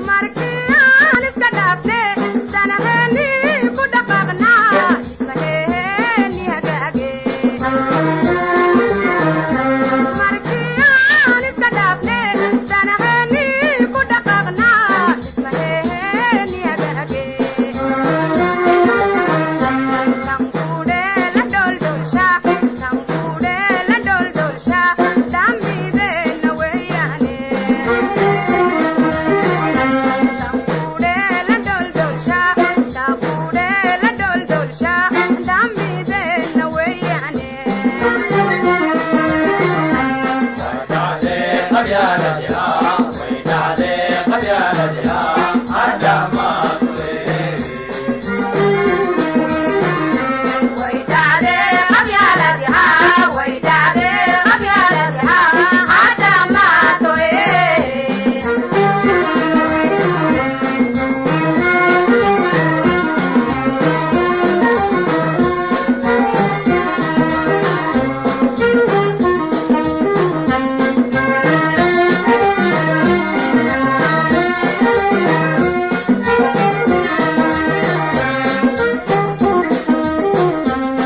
Markii aan iska dhaafne danaheeni ku dhaqaaqnaa dhismaheeni hagaage. Markii aan iska dhaafne danaheeni ku dhaqaaqnaa dhismaheeni hagaage. Tankuudhe la dholdholsha, tankuudhe la dholdholsha, dambideenna weeyaane. Tankuudhe la dholdholsha, tankuudhe la dholdholsha, dambideenna weeyaane. Way dhacdee qabyaaladihaa, way dhacdee qabyaaladihaa, ha dhammaato ee.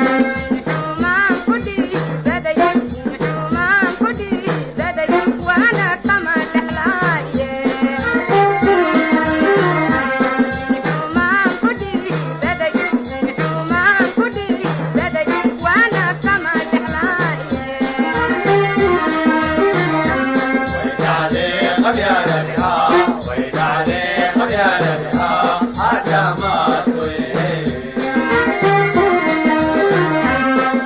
Xumaan ku dhiirraday, xumaan ku dhiirraday, waana kama dhexlaaye. Xumaan ku dhiirraday, xumaan ku dhiirraday, waana kama dhexlaaye.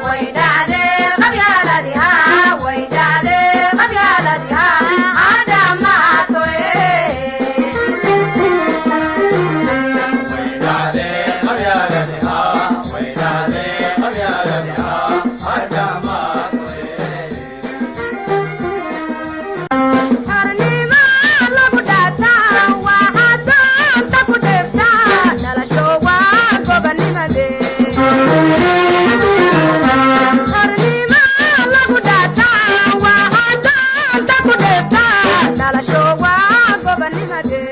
Way dhacdee qabyaaladihaa, way dhacdee qabyaaladihaa, ha dhammaato ee. Xornimo lagu dhaataa waa haddaanta ku dheeftaa, dhalasho waa gobonimade. Xornimo lagu dhaataa waa haddaanta ku dheeftaa, dhalasho waa gobonimade.